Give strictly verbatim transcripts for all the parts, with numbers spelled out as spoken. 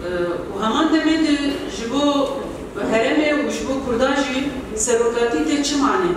Û heman demê de ji bo herêmê û ji bo Kurda jî serokatî tê çi mane?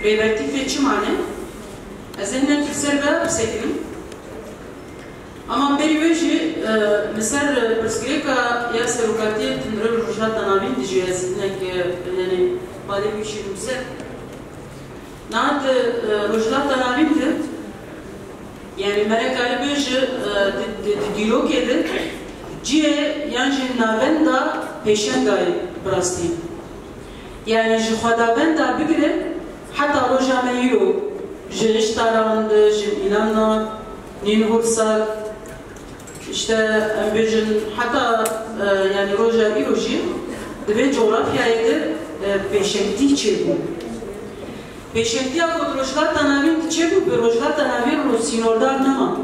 Rêbertî tê çi mane? Ez ê hinek li ser ve qisey kirim. Ama berî wê jî, e, li ser pirsgirêka ya serokatiyê tundrew li Rojhilata Navîn de jî ez hinek, e, yanî balê wî jî li ser. Niha di, e, Rojhilata Navîn de, yanî me re karî bêje, e, di, di, di dîrokê de cihê yan jî navenda pêşenga ye bi rastî. Yanî ji xwedabenda bigire heta roja me îro, ji Îştaran de, ji Mînana, Nînhursak, işte em bêjin heta, e, yanî roja îro jî di vê coğrafyayê de, e, pêşengtî çêbû. Pêşengtiya ku di Rojhilata Navîn de çêbû, bi Rojhilata Navîn re sînordar nema.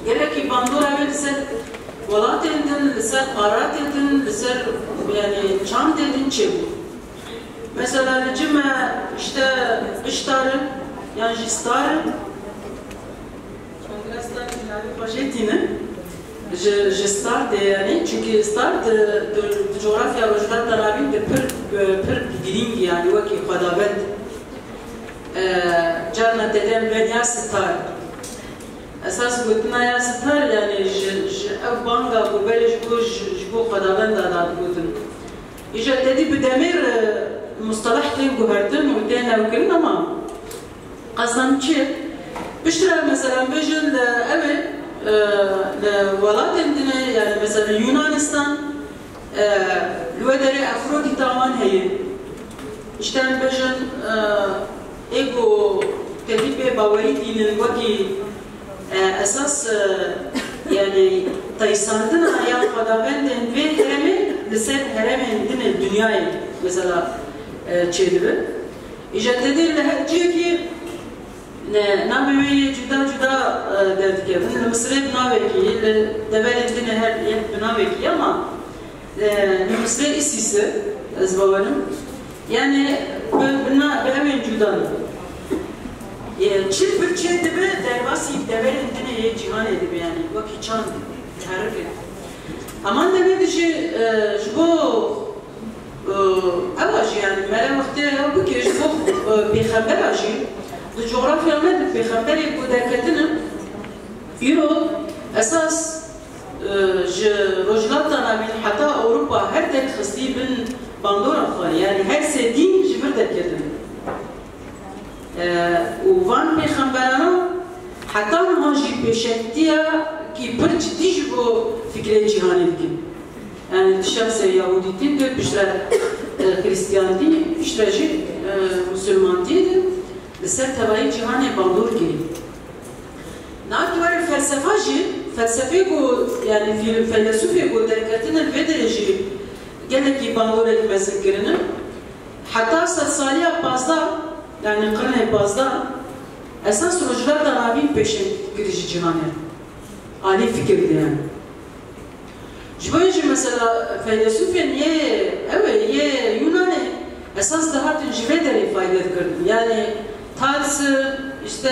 Gelekî bandora wê li ser welatên din, li ser qaratê din, li ser, yanî çandê din çêbû. Mesela li cim e, işte, Îştar e, yan jî Star e. Çandira Star jî navê xwe jê tînin. Ji, ji Star tê, yanî, çunkî Star di, di, di coğrafya Rojhilata Navîn de pir, pir girîng, yanî wekî xwedabend. E, carna tê de em bên ya Star. Esas gotina ya Star, yanî ji, ji ev banga ku berê ji bo, ji, ji bo xwedabenda dadigotin. Îja tedî bi demê re musteleh tên guhertin û tên newkirin, ama qastan çi? Piştre mesela bêjin li ew ê, e, li welatên din e, yanî mesela Yunanistan, e, li wê derê Afrodîta wan heye. Îşte em bêjin, e, ê ku tevî bê bawerî tînin wekî, e, esas, e, yanî teysandina ya xwedabendên vê herêmê li ser herêmên din ê dinyayê mesela, e, çêdibe. Îja tedê li her cihekî ne, navê wê yê cuda cuda, e, derdikevin. Li Misirê bi navekî, li deverên din ê her yek bi navekî, ama, e, li Misirê Îsîs e, ez bawerim. Yanî bi, bi na-, bi ewên cuda ne. E, çi pir çê dibe, derbasî deverên din ê yê cîhanê dibe, yanî wekî çand diherike. Heman demê de jî, e, ji bo Ew a jî, yanî, mere wextê ew bike ji bo, e, pêxembera jî, di coğrafya me de pêxemberê ku derketine, îro esas, e, ji Rojhilata Navîn heta Ewropa her tek xistî bin bandora xwe, yanî her sê dîn ji vir derketine. E, û van pêxemberana heta niha jî pêşengtiyekî pir cidî ji bo fikrê cîhanê dikin. Yanî di şexsê Yahudîtî de, piştre, e, Xrîstiyantî, piştre jî, e, Musulmantî de li ser tevayî cîhanê bandor kirî. Niha tu were felsefa jî, felsefê ku, yanî fîl-, feylesûfê ku derketine li vê derê jî gelekî bandorek mezin kirine. Heta sedsaliya pazdeh, yanî qirnê pazdeh, esas Rojhilata Navîn pêşeng kirî ji cîhanê. Alî fikir de yani. Ji bo jî mesela feylesûfên yê, ew ê, yê Yunanê esas dihatin ji vê derê fayde dikirin. Yani Thales, işte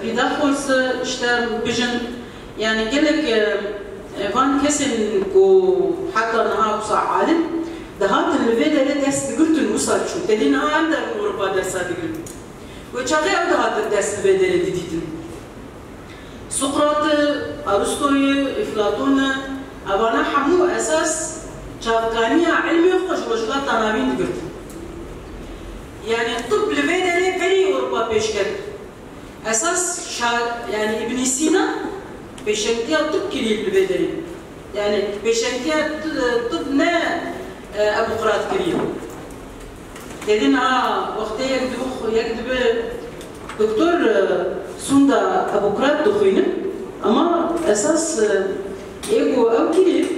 Pythagoras, işte bijin, yani gelek, e, e, van kesên ku heta niha wisa alim dihatin li vê derê dest digirtin wisa çû. Tedî niha em de Ewropa dersa digirin. Wê çaxê ew dihatin dest li vê derê didîtin. Suqrat e, Aristoyê, Eflatûn e, evana hemû esas çavkaniya ilmê xwe ji Rojhilata Navîn digirtin. Yanî tib li vê derê berî Ewropa pêş ket. Esas şa-, yanî Îbnî Sîna pêşengtiya tib kirî li vê derê. Yanî pêşengtiya t-, tib ne, e, Ebûqrat kirî. Tedî niha wextê yek dibix-, yek dibe doktor, e, sûnda Ebûqrat dixwînin, ama esas, e, ê ku ew kirî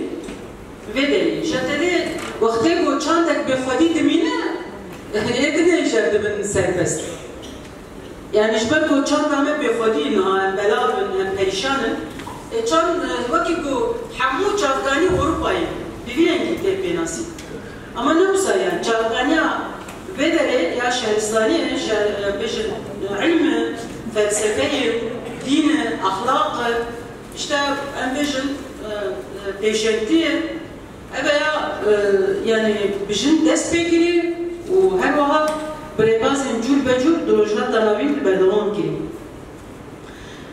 vê derê. Îja tedê wextê ku çandek bêxwedî dimîne, ê din ê jî dibin serbest. Yani ji ber ku çanda me bêxwedî niha em belav in, em perîşan in. E, çand, e, wekî ku hemû çavkanî Ewropayê bi vî rengî tê pênasî. Ama ne wisa yani çavkaniya vê derê ya şaristaniyê, şar-, e, bêjin, e, ilm e, felsefeyê, dîn e, exlaq e, işte em bêjin, e, Pêşengtiyê, ev ya, e, yani bi jin dest pê kirî û her wiha bi rêbazên cûr be cûr di Rojhilata Navîn de berdewam kirî.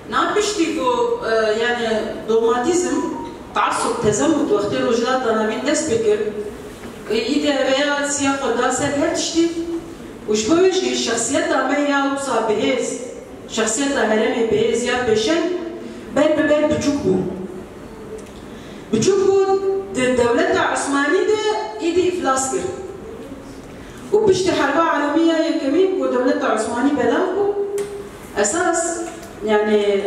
Na piştî ku, e, yani dogmatîzm, teasub, tezemut wextê Rojhilata Navîn dest pê kir, e, îdî ev ya siya xwe da ser her tiştî û ji bo wê jî şexsiyeta me ya wisa bihêz, şexsiyeta herêmê bihêz ya pêşeng ber bi ber biçûk bû. Biçûk bû, di dewleta Osmanî de îdî îflas kir. Û piştî Herba Alemî ya Yekemîn ku dewleta Osmanî belav bû, esas, yani,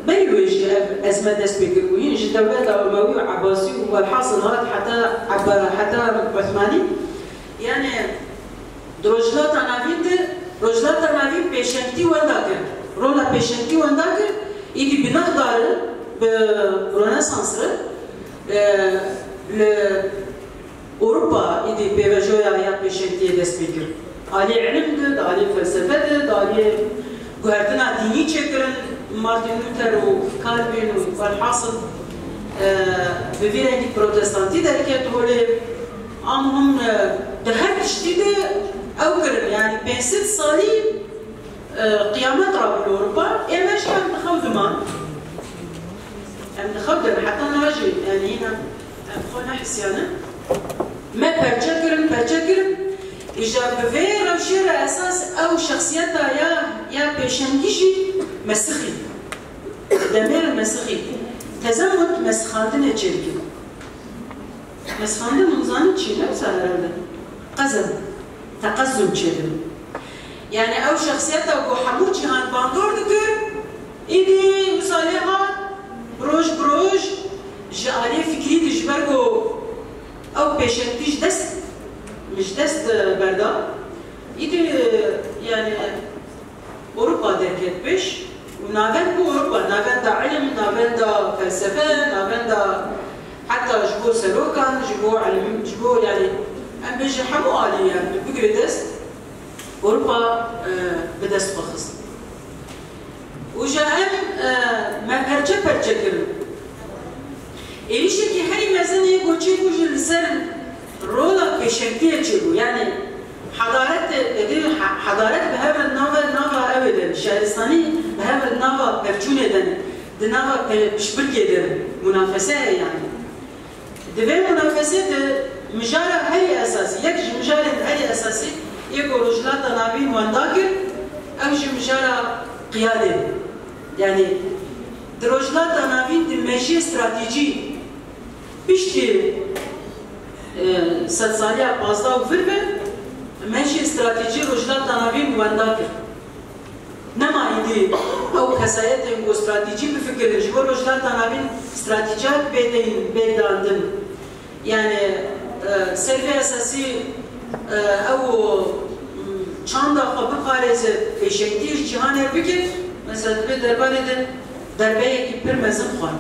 berî wê jî ev ezme dest pê kiribû. Hîn ji dewleta Umewî û Ebasî û welhasil hat heta Ebba-, heta Osmanî. Yani, di Rojhilata Navîn de, Rojhilata Navîn pêşengtî wenda kir. Rola pêşengtî wenda kir, îdî bi nexdar e, bi Ronesans re, e, li Ewropa îdî pêvajoya ya pêşengtiyê dest pê kir. Aliyê ilim de, di aliyê felsefe de, di aliyê guhertina dînî çêkirin, Martin Luther û Calvin û welhasil, e, bi vî rengî protestantî derket holê. Am hûn, e, di her tiştî de ew kirin, yani pênc sed salî, e, qiyamet rabû li Ewropa, ê me jî em di xew diman. Em di xew de heta niha jî, yani hîna em xwe nehisiyanin. Me perçe kirin, perçe kirin. Îja bi vê rewşê re esas ew şexsiyeta ya, ya pêşengî jî mesixî. Demêr mesixî. Tezemut mesixandinê çêdikin. Mesixandin hûn zanin çi ne wisa herhalde? Qezem. Teqezum çêdin. Yani ew şexsiyeta ku hemû cîhan bandor dikir, îdî wisa lê hat, roj bi roj ji aliyê fikrî de ji ber ku ew pêşengtî ji dest, ji dest, e, berda. Îdî, e, yani Ewropa derket pêş û navend bû Ewropa, navenda ilim, navenda felsefe, navenda heta ji bo serokan, ji bo ilim, ji bo, yani, em bêjin hemû alî, yani, bigire dest, Ewropa, e, bi dest xwe xist. Û ji em, e, me perçe perçe kirin. Êrîşekî herî mezin yê ku çêbû jî li ser rola pêşengtiyê çêbû. Yani, Hedaret, êdî he-, hedaret bi hev re nava, nava ew ê de, şaristanî bi hev re nava pevçûnê de, di nava pe-, piştbirkê de munafese heye yani. Di vê munafesê de mijara herî esasî, yek ji mijarên herî esasî yê ku Rojhilata Navîn wenda kir, ew jî mijara qiyadê. Yani, di Rojhilata Navîn di mejiyê stratejî Piştî, e, sedsaliya pazdeh û vir ve, me jî stratejî Rojhilata Navîn wenda kir. Nema îdî ew kesayetên ku stratejî bifikirin, ji bo Rojhilata Navîn stratejiyek bê deyîn, bê dandin. Yani, e, ser vê esasî, e, ew, m, çanda xwe biparêze, pêşengtiyê ji cîhanê bike, mesela, di vê derbarê de derbeyekî pir mezin xwar.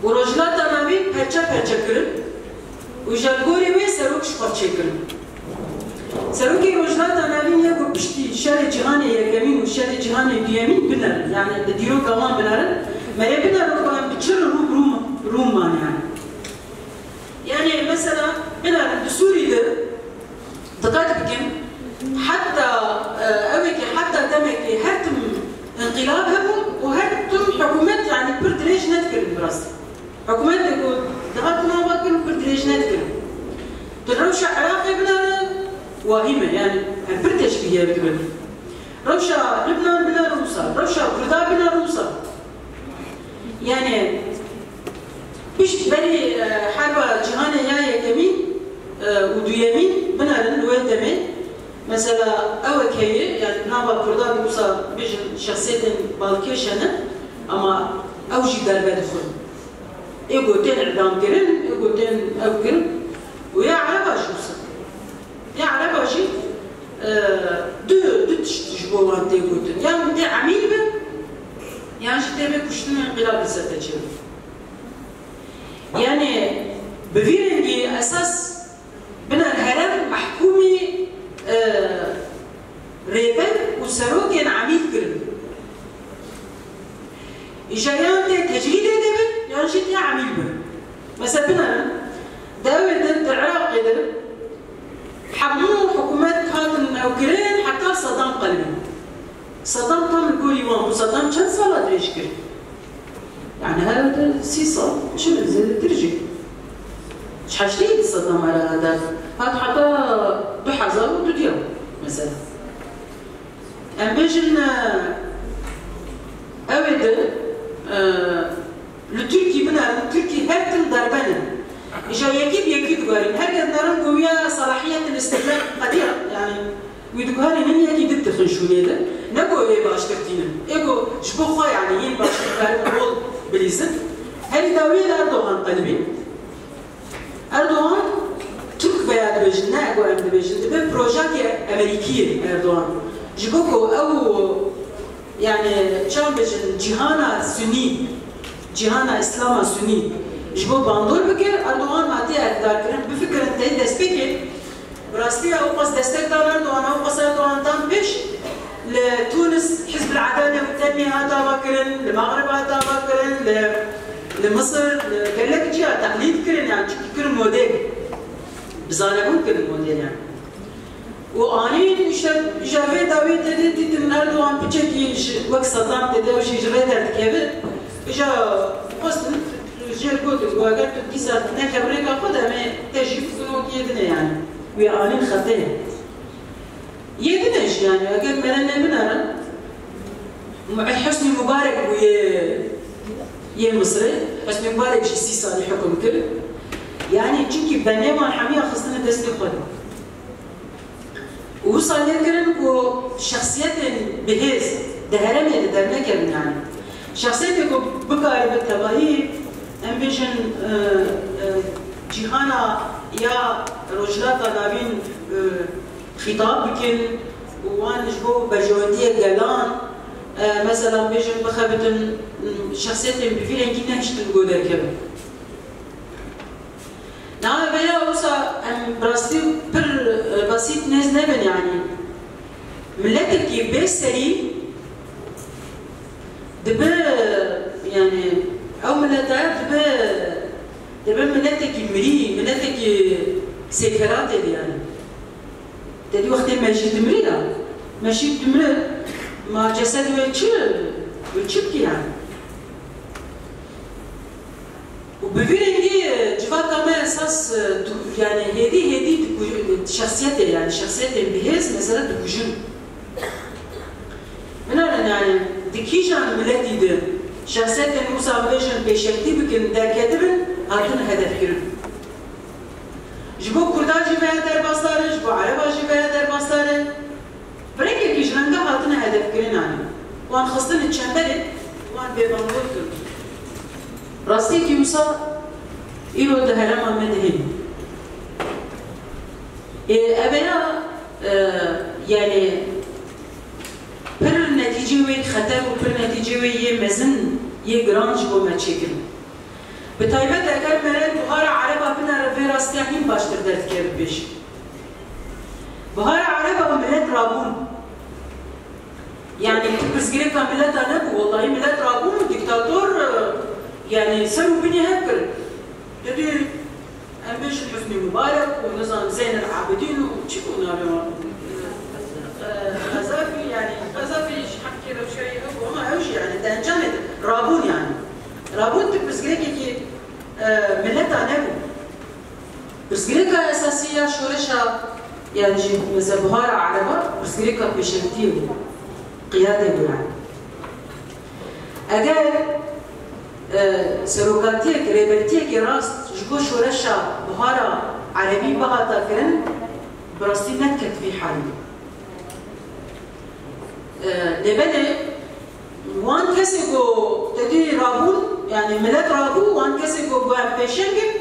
Û Rojhilata Navîn perçe perçe kirin û ji gorî wê serok ji xwe çêkirin. Serokê Rojhilata Navîn yê ku piştî şerê cîhanê yekemîn û şerê cîhanê duyemîn binerin, yani di dîroka wan binerin, me lê binerin ku em bi çi rû bi rû, rû man yani. Yani mesela binerin di Sûrî de Diqet bikin, heta, e, ew ê ki heta demekê her tim înqilab hebûn û her tim hikûmet, yani, pir dirêj nedikirin bi rastî. Hikûmetê ku dihatin ava kirin pir dirêj nedikirin. Tu rewşa Iraqê binere, wahîm e, yani, em pir teşbîh ye dibin. Rewşa Libnan binere wisa, rewşa Kurda binere wisa. Yani, pişt berî, e, herba cîhanê ya yekemîn, e, û duyemîn binerin li wê demê, mesela, ewek heye, yani, nava Kurdan wisa bêjin şexsiyetên balkêş hene, ama ew jî derbe dixwin. Ê ku tên îdam kirin, ê ku tên ew kirin, û ya Ereba jî wisa. Ya Ereba jî, e, du, du tişt ji bo wan tê gotin. Yan tê emîl bin, yan jî tê bê kuştin û înqilab li ser te çêbin. Yani, bi vî rengî esas biner herem mehkûmî, e, rêber û serokên emîl kirin. Îja yan tê tecrîdê de bin, yan jî tê Sebine, di ewê de, di Iraqê de hemû hikûmet hatin ew kirin, heta Saddam qelibî. Saddam tam li gorî wan bû. Saddam çend sala dirêj kir? Yani her de sî sal, çi zêdetir jî. Ji heştê yê Saddam Iraqê da. Hat heta du hezar û du diya mesela. Em bêjin, e, ew ê di, e, li Tirkî binerin, Tirkî her tim derbe ne. Îja yekî bi yekî diguherîn. Her kes nerin ku wiya salahiyetin îstiqlal qediya, yani wî diguherînin yekî di dixin şûnê de. Ne ku ê baştir tînin. Ê ku ji bo xwe, yani yên baştir karin rol bilîzin. Herî dawiyê li Erdogan qelibî. Erdogan Tirk veya dibêjin, ne ku em dibêjin, dibe projeyeke Amerîkî ye Erdogan. Ji bo ku ew, yani, çawa bêjin, cîhana Sunî, cîhana Îslama Sunî ji bo bandor bike, Erdogan hatiye erkdarkirin. Bifikirin, tey destpêkê, bi rastî ew qas destek dan Erdogan, ew qas Erdogan dan pêş, li Tunis Hizb el Adale û Tenmî hat avakirin, li Mexrib hat avakirin, li, li Misir, li gelek ciya teqlîd kirin, yani çikî kirin model. Bi zanebûn kirin model yani. Û anîn îşte îja vê dawiyê tê de dîtin Erdogan piçekî ji, wek Saddam tê de, ew jî ji rê derdikeve. Îja xwestin jêr gotin ku eger tu dîsa nekevin rêka xwe de, em ê te jî bikin wekî yê din e yani. Wê anîn xetê. Yê din e jî yani, eger mere nebinere, Mu-, Husnî Mubarek bû yê, yê Misirê. Husnî Mubarek jî sî salî hukm kir. Yani çimkî benê wan hemiya xistine destê xwe de. Û wisa lê kirin ku şexsiyetên bihêz di herêmê de dernekevin yani. Şexsiyetê ku bikaribe tevahî, em bêjin, e, e, cîhana ya Rojhilata Navîn, e, xîtab bikin û wan ji bo berjewendiyê gelan, e, mesela bêjin bixebitin, m, şexsiyetên bi vî rengî nehiştin ku derkevin. Niha vêya wisa em bi rastî pir, e, basît nêz nebin, yanî miletekî bê serî dibe, yanî ew milete dibe, dibe miletekî mirî, miletekî sêkeratê de, yanî. Te dî wextê Mejîd dimire ya, Mejîd dimire, ma cesedê wê çi, wê çi bikî, yanî? Û bi vî rengî, e, civaka me esas, e, du-, yani hêdî hêdî diku-, şexsiyetê, yani şexsiyetên bihêz mesela dikujin. Binêrin yani di kîjan miletî de şexsiyetên wisa bibêjin pêşengtî bikin, derketibin, hatin hedefkirin. Ji bo Kurda jî veya derbasdar e, ji bo Ereba jî veya derbasdar e. Bi rengekî ji renga hatine hedefkirin, anî wan xistine çemberê, wan bêbandor kirin. Rastiyekî wisa îro di herêma me de heye. Ê, ev ya, e, yani pir netîcê wê xeter û pir netîcê wê yê mezin, yê giran ji bo me çêkirin. Bi taybet eger mere Buhara Ereba binere, vê rastiya hîn baştir derdikeve pêş. Buhara Ereba milet rabûn. Yani tu pirsgirêka mileta nebû, wellahî milet rabûn û dîktator, e, yani ser û binê hev kirin. Te dî em bêjin Husnî Mubarek û nizam Zeynel Abidîn û çi bû navê wan? E, Qezafî, yani Qezafî ji heqkê rewşa wî hebû, ama ew jî yani di encamê de rabûn yani. Rabûn tu pirsgirêkekî, e, mileta nebû. Pirsgirêka esasî ya şoreşa, yani jî mesela Buhara Ereba, pirsgirêka pêşengtiyê bû, qiyadê bû yani. Eger, e, serokatiyek, rêbertiyekî rast ji bo şoreşa Buhara Erebî bihata kirin, bi rastî nediket vî halî. E, lê belê wan kesê ku te dî rabûn, yani milet rabû, wan kesê ku, ku em pêşeng in,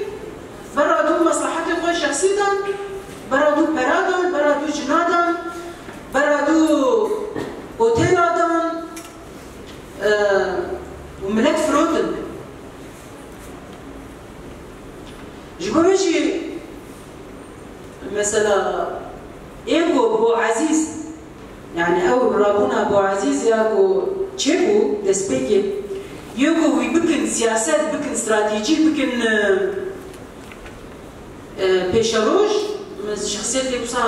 bera dû meslehetê xwe şexsî dan, bera dû pera dan, bera dû jina dan, bera dû otêla dan, e, û milet firotin. Ji bo vê jî mesela ê ku Bo Ezîz, yani ew rabûna Bo Ezîz ya ku çêbû destpêkê, yê ku wî bikin siyaset, bikin stratejî, bikin, e, Pêşeroj, min şexsiyetê wisa